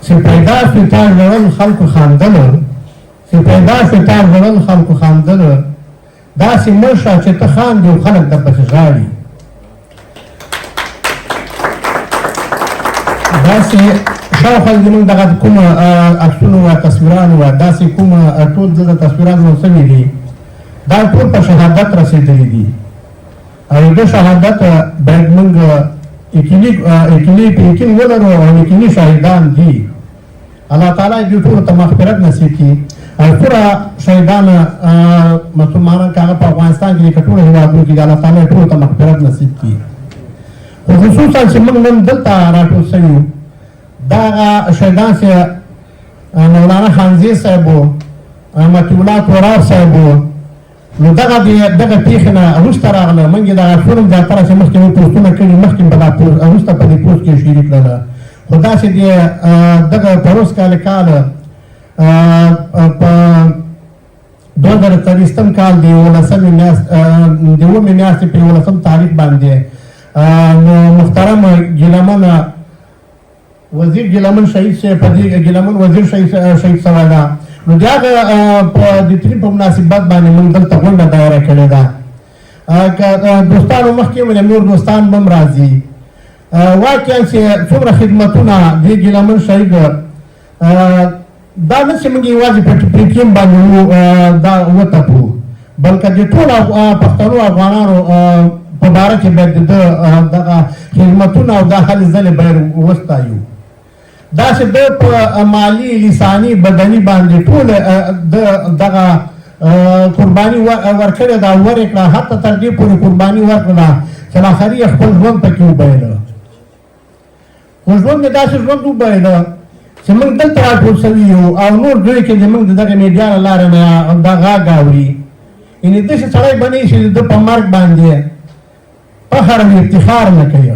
چې پیدا شوې تا ژړل خلکو خاندل، چې پیدا شوې تا ژړل خلکو خاندل، داسې مړ شه چې ته خاندې او خلک درپسې ژاړي. داسې شاوخوا زموږ دغه کوم عکسونو وه، تصویران وه، داسې کوم ټول دلته تصویران جوړ شوي دي، دا ټول په شهادت رسېدلي دي. او د شهادت باید موږ یقیني یقیني په یقین ولرو او یقیني شاهدان دي. الله تعالی دې ټولو ته مغفرت نصیب کړي. او پوره شهیدان مسلمانان که هغه په افغانستان کې دي که ټولو هېوادونو کې دي، الله تعالی ټولو ته مغفرت نصیب کړي. خو خصوصا چې موږ نن دلته راټول شوي یو، دا هغه شهیدان چې مولانا خانزي صاحب و، مطیع الله تورار صاحب و، نو دغه د دغه پېښې نه وروسته راغله. موږ یې دغه فلم زیاتره چې مخکې مو پوسټونه کړي، مخکې به دا پوسټ وروسته په دې پوسټ کې شریک کړله. خو داسې د دغه پروس کال کال په 2023 کال د یولسمې میاشت د اوومې میاشتې په 11 تاریخ باندې نو محترم ګیلهمن وزیر ګیلهمن شهید صاحب په دې ګیلهمن وزیر شهید سوی ده. نو د هغه په د ترین په مناسبت باندې موږ دلته غونډه دایره کړې ده. که دوستانو مخکې ویل، نور دوستان به هم راځي. واقعا چې څومره خدمتونه دې ګیلهمن شهید، دا نه چې موږ یوازې په پي ټي ایم باندې دا وتپو، بلکې د ټولو پښتنو افغانانو په باره کې باید د ده دغه خدمتونه او دا هلې ځلې باید وستایو. داسې ده په مالي، لساني، بدني باندې ټول د دغه قرباني ورکړې ده، ورې کړه، حتی تر دې پورې قرباني ورکړه چې لاخري یې خپل ژوند پکې وبایله. خو ژوند یې داسې ژوند وبایله چې موږ دلته راټول شوي یو او نور دوی کې زموږ د دغې میډیا له لارې نه دا غږ اوري. یعنې داسې سړی به نه چې د ده په مرګ باندې فخر او افتخار نه کوي.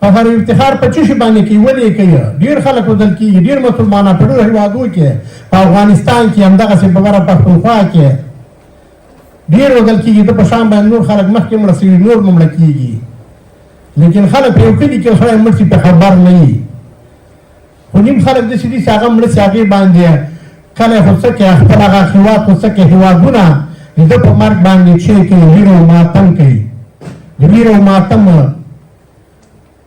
فخر او افتخار په څه شي باندې کوي؟ ولې یې کوي؟ ډېر خلک وژل کېږي، ډېر مسلمانان په ډېرو هېوادو کې، په افغانستان کې، همدغسې په بره پښتونخوا کې ډېر وژل کېږي. ده په شان باندې نور خلک مخکې مړه شوي، نور به مړه کېږي. لیکن خلک په یو کلي کې سړی مړ شي په خبر نه وي. خو نیم خلک داسې دي چې هغه مړه شي، هغې باندې کلی خو څه کوي، خپل هغه هېواد خو څه کوي، هېوادونه د ده په مرګ باندې چې کوي، ویر او ماتم کوي. د ویر او ماتم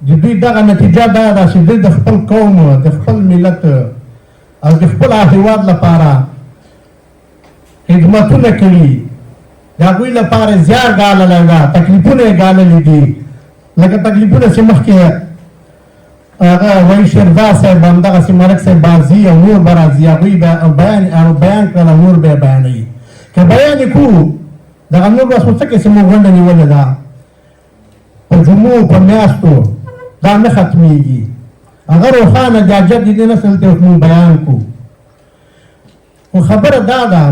د دوی دغه نتیجه دا ده چې دوی د خپل قوم، د خپل ملت او د خپل هېواد لپاره خدمتونه کړي، د هغوی لپاره زیار ګاللی ده، تکلیفونه یې ګاللي دي. لکه تکلیفونه چې مخکې هغه وایي شیرزاد صاحب، همدغسې ملک صاحب بازي او نور به راځي، هغوی به بیان بیان کړل او نور به یې بیانوي. که بیان یې کړو دغه نور به خو څه کې چې موږ غونډه نیولې ده په جمعو په میاشتو دا نه ختمیږي. هغه روښانه د حاجت د دې نسل ته اوس موږ بیان کړو. خو خبره دا ده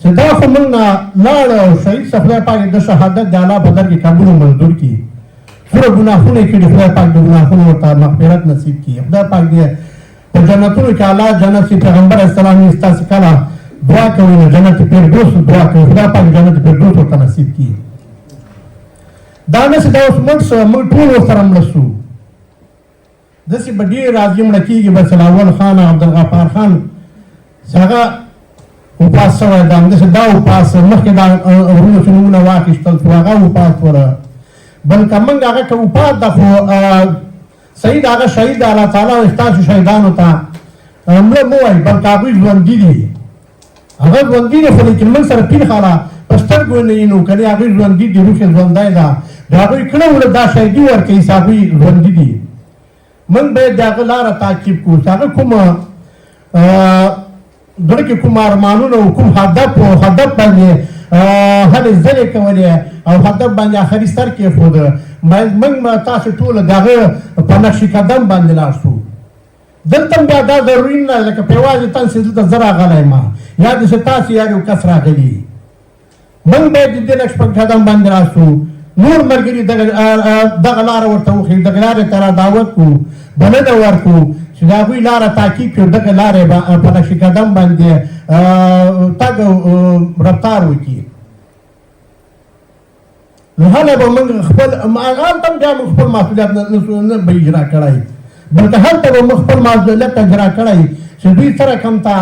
چې دا خو موږ نه لاړ او شهید څه خدای پاک د شهادت د الله په در کې قبول او منظور کړي. څومره ګناهونه یې کړي، خدای پاک د ګناهونو ورته مغفرت نصیب کړي. خدای پاک دې په جنتونو کې الله جنت چې پیغمبر اسلام یې ستاسو کله دعا کوي نو جنت فردوس دعا کوي، خدای پاک جنت فردوس ورته نصیب کړي. دا نه چې دا اوس مړ شو، موږ ټول ورسره مړه شو. داسې به ډېر راځي مړه کېږي به سلاول خان او عبدالغفار خان چې هغه وفات شوی ده، همداسې دا وفات شو، مخکې دا وروڼو چې نومونه واخیستل شو هغه وفات شوله. بلکې موږ هغه که وفات ده خو سعید هغه شهید ده، الله تعالی ستاسو شهیدانو ته مړه مه وایي، بلکې هغوی ژوندي دي، هغه ژوندي دي. خو لیکن موږ سره پیر خاله په سترګو نه وینو، که نه هغوی ژوندي دي، روح یې ژوندی ده، د هغوی کړه وړه دا شاهدي ورکوي چې هغوی ژوندي دي. موږ باید د هغه لاره تعقیب کړو چې هغه کومه زړه کې کوم ارمانونه او کوم هدف او هدف باندې هلې ځلې کولې او هدف باندې آخري سر کېښوده، باید موږ تاسو ټول د هغه په نقش قدم باندې لاړ شو. دلته هم بیا دا ضروري نه لکه په یوازې تن چې دلته زه راغلی یم یا داسې تاسې یا یو کس راغلي، موږ باید د دې نقش په قدم باندې راسو، نور ملګري دغه لاره ورته وښیو، دغه لارې ته را دعوت کړو، بلنه ورکړو چې د هغوی لاره تعقیب کړي، دغه لارې په نقش قدم باندې تګ او رفتار وکړي. نو هله به موږ خپل هلته هم بیا موږ خپل مسؤلیت نه به اجرا کړی. بلکې هلته به موږ خپل معذولیت اجرا کړی چې دوی څه رقم ته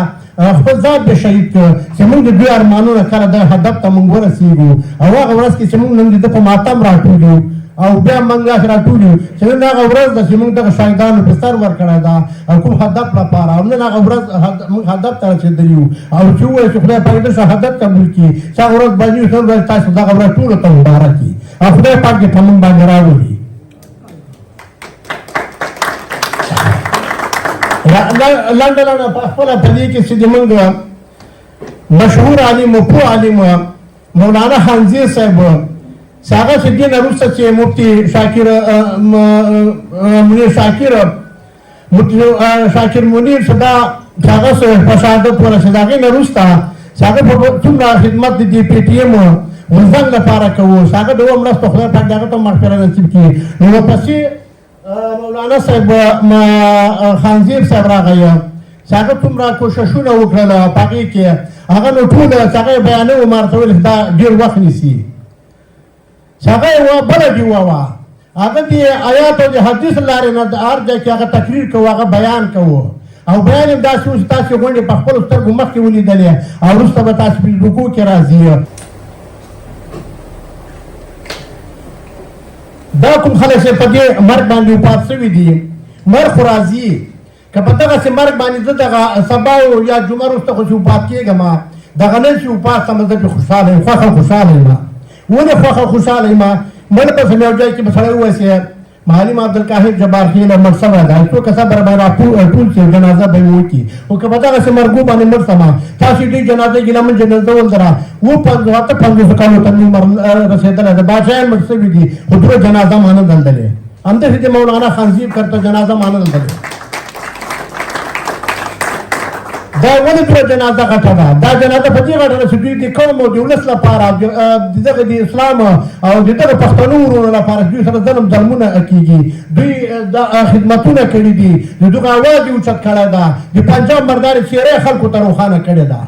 خپل ذات به شهید کړ چې موږ د دوی ارمانونه کله د هدف ته موږ ورسېږو. او هغه ورځ کې چې موږ نن د ده په ماتم راټول یو او بیا موږ داسې راټول یو چې نن هغه ورځ ده چې موږ دغه شهیدانو په سر ورکړی ده او کوم هدف لپاره، او نن هغه ورځ موږ هدف ته رسېدلي یو او چې ووایو چې خدای پاک د شهادت قبول کړي چې هغه ورځ باندې یو ورځ تاسو دغه ورځ ټولو ته مبارک وي او خدای پاک دې په موږ باندې راولي. لنډه لنډه په خپله په دې کې چې د موږ مشهور عالم او پوه عالم مولانا خانزي صاحب چې هغه چې دې نه وروسته چې مفتي شاکر منیر شاکر مفتي شاکر منیر چې دا چې هغه په شهادت ورسېد، هغې نه وروسته چې هغه په څومره خدمت د دې پي ټي ایم غورځنګ لپاره کوو، چې هغه د اووه مرستو خدای پاک د هغه ته مغفرت نصیب کړي. نو ورپسې مولانا صاحب خانزیب صاحب راغی چې هغه څومره کوششونه وکړل په هغې کې، هغه نو ټول چې هغه یې بیانوو ما ورته ویل چې دا ډېر وخت نیسي. چې هغه یوه بله ډیوه وه، هغه د آیات او د حدیث لارې نه د هر ځای کې هغه تقریر کوو، هغه بیان کوو او بیان یې داسې و چې تاسې غونډې په خپلو سترګو مخکې ولیدلې او وروسته به تاسې فېسبوکو کې راځي. دا کوم خلک چې په دې مرګ باندې وفات شوي دي، مرګ خو راځي، که په دغسې مرګ باندې زه دغه سبا یا جمعه وروسته خو چې وفات کېږم، دغه نن چې وفات شم زه پرې خوشحاله یم، خوښ او خوشحاله یم. ولې خوښ او خوشحاله یم؟ مړ به شم، یو ځای کې به سړی ووایي چې معلم عبدالقاهر جبارخېل مړ شوی دی، څو کسه به راباندې راټول شي او جنازه به یې وکړي. خو که په دغسې مرګو باندې مړ شم، تاسو دې جنازه ګیله من جنازه ولدره 57، 58 کالو ته مې عمر رسېدلی دی، بادشاهان مړ شوي دي خو دومره جنازه ما نه دلدلې. همداسې د مولانا خانزیب کرته جنازه ما نه دلدلې. دا ولې دومره جنازه غټه ده؟ دا جنازه په دې غټه ده چې دوی د قوم او د ولس لپاره، د دغه د اسلام او د دغه پښتنو وروڼو لپاره دوی سره ظلم ظلمونه کېږي، دوی دا خدمتونه کړي دي، د دغه اواز یې اوچت کړی ده، د پنجاب مردارې څېره یې خلکو ته روښانه کړې ده.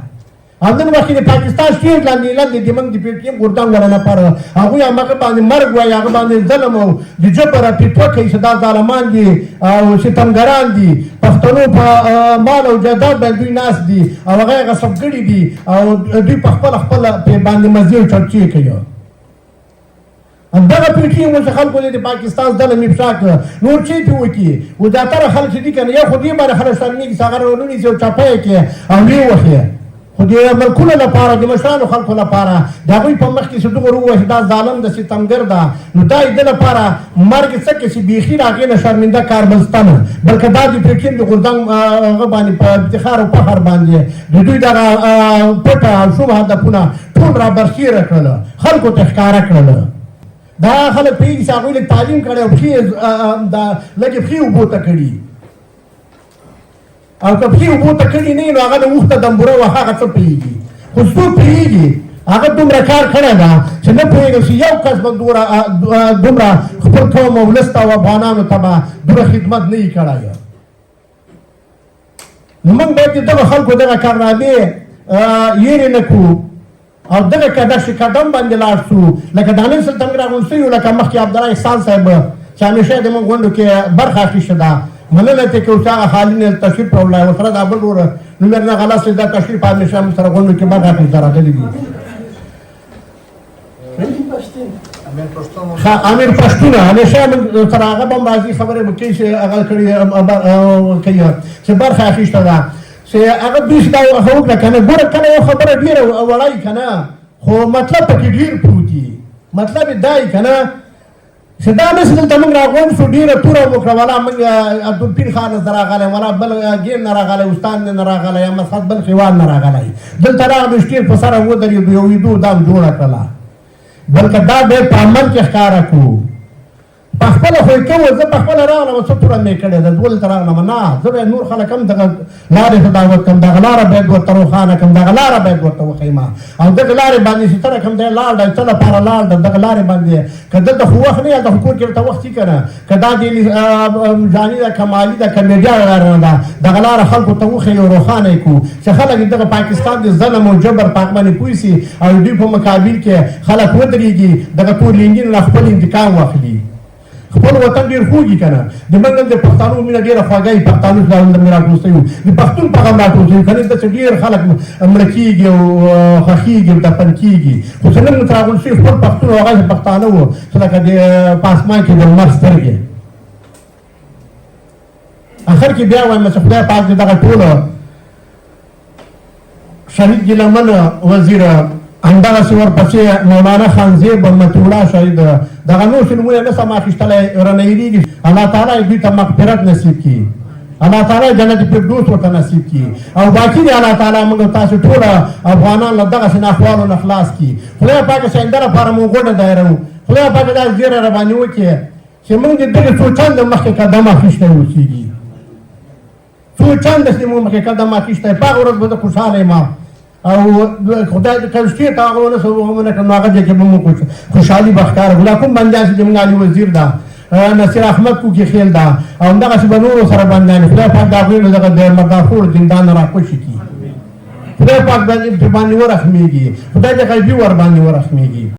او نن وخت کې د پاکستان شیر لاندې لاندې د موږ د پي ټي ایم غورځنګ والا نفر هغوی همغه باندې مرګ وایي، هغه باندې ظلم او د جبر فتوا کوي چې دا ظالمان دي او ستمګران دي، پښتنو په مال او جایداد باندې دوی ناست دي او هغه یې غصب کړي دي او دوی په خپله خپله پرې باندې مزې او چړچې کوي. دغه پي ټي ایم چې خلکو دې د پاکستان ظلم افشا کړ، نور چې پې وکړي؟ و زیاتره خلک چې دي که نه، یو خو دې باندې خلک شرمېږي چې هغه ونیسي او چپه یې کړي او ویې وهي، خو د ملکونو لپاره، د مشرانو خلکو لپاره د هغوی په مخ کې چې دومره ووایي چې دا ظالم ده، ستمګر ده، نو دا یې ده لپاره مرګ څه کې چې بیخي د هغې نه شرمنده کار بل شته نه، بلکې دا د پي ټي ایم د غورځنګ هغه باندې په افتخار او فخر باندې د دوی دغه پټه او شوم هدفونه ټول را برسېره کړل، خلکو ته ښکاره کړل. دا خلک پوهېږي چې هغوی لږ تعلیم کړی او پښې دا لږې پښې اوبو ته کړي، او که پښې اوبو ته کړي نه نو هغه د اوښ ته دمبوره وه، هغه څه پوهېږي؟ خو څوک پوهېږي هغه دومره کار کړی ده چې نه پوهېږم چې یو کس به دومره خپل قوم او ولس ته او افغانانو ته به دومره خدمت نه وي کړی. نو موږ باید د دغه خلکو دغه کارنامې هېرې نه کړو او دغه داسې قدم باندې لاړ شو، لکه دا نن دلته موږ راغونډ شوي یو، لکه مخکې عبدالله احسان صاحب چې همیشه د موږ غونډو کې برخه اخیستې ده، مننه ترې کوو چې هغه خالي نه تشریف راوړلی، ورسره دا بل ورور نوم یې نه غلط شوی، دا تشریف همیشه موږ سره غونډو کې برخه اخیسته راغلي دي. امیر پښتون همیشه موږ سره هغه به هم راځي، خبرې به کوي چې هغه کړي کوي چې برخه اخیسته ده، چې هغه دوی چې دا هغه وکړه که نه. ګوره کله یو خبره ډېره وړه وي که نه، خو مطلب پکې ډېر پروت وي. مطلب یې دا وي که نه چې دا نه چې دلته موږ راغونډ شو ډېره توره مو کړه، ولا موږ عبدالپیر خان نه راغلی، ولا بل ګیر نه راغلی، استاد نه راغلی، یا مسعد بل خیوال نه راغلی، دلته راغلو شټیر په سره ودرېدو، یو ویدو دام جوړه کړله، بلکې دا به په عمل کې ښکاره کړو. په خپله خو یې کوو، زه په خپله راغلم څه توره مې کړې ده، دولته راغلم نه، زه به نور خلک هم دغه لارې ته دعوت کړم، دغه لاره باید ورته روښانه کړم، دغه لاره باید ورته وښیم او دغه لارې باندې چې څه رقم دی لاړ دی، څه لپاره لاړ دی دغه لارې باندې، که دلته خو وخت نه، هلته خو کور کې ورته وخت شي که نه، که دا د جاني ده که مالي ده که میډیا لاره نه ده، دغه لاره خلکو ته وښیو او روښانه یې کړو چې خلک دغه پاکستان د ظلم او جبر په حق باندې پوه شي او دوی په مقابل کې خلک ودرېږي، دغه تور لینګین له خپل انتقام واخلي. خپل وطن ډېر خوږ وي که نه. د منګل د پښتنو مینه ډېره خوږه وي، پښتانه چې دلته موږ راټول شوي یو، د پښتون په غم راټول شوي یو، که نه دلته ډېر خلک مړه کېږي او خښېږي او دفن کېږي، خو چې نن موږ راغونډ شوي خپل پښتون او هغه پښتانه وو چې لکه د په اسمان کې د لمر سترګې. اخر کې بیا وایم چې خدای پاک دې دغه ټوله شهید ګیلمن وزیر، همدغسې ورپسې مولانا خان زیب مطیع شهید، دغه نور چې نومونه نه سم اخیستلی رانه هېرېږي، الله تعالی دوی ته مغفرت نصیب کړي، الله تعالی جنت فردوس ورته نصیب کړي، او باقي دې الله تعالی موږ تاسو ټوله افغانان له دغسې ناخوالو نه خلاص کړي. خدای پاک چې آینده لپاره مو غونډه دایروو، خدای پاک دا زیری راباندې وکړي چې موږ د دغې څو چنده مخکې قدم اخیستی اوسېږي، څو چنده چې موږ مخکې قدم اخیستی، په هغه ورځ به زه خوشحاله یم. او خدای دې که چېرته هغه ونه سو ونه کړم، نو هغه ځای کې به موږ خوشحالي به ښکاره کړو. دا کوم بندیان چې زموږ علي وزیر ده، نصیر احمد کوکي خېل ده، او همدغسې به نورو سره بندیان، خدای پاک د هغوی له دغه د مردارخور زندان نه راخوشي کړي، خدای پاک باندې ورحمېږي، خدای دې غیبي ورباندې ورحمېږي.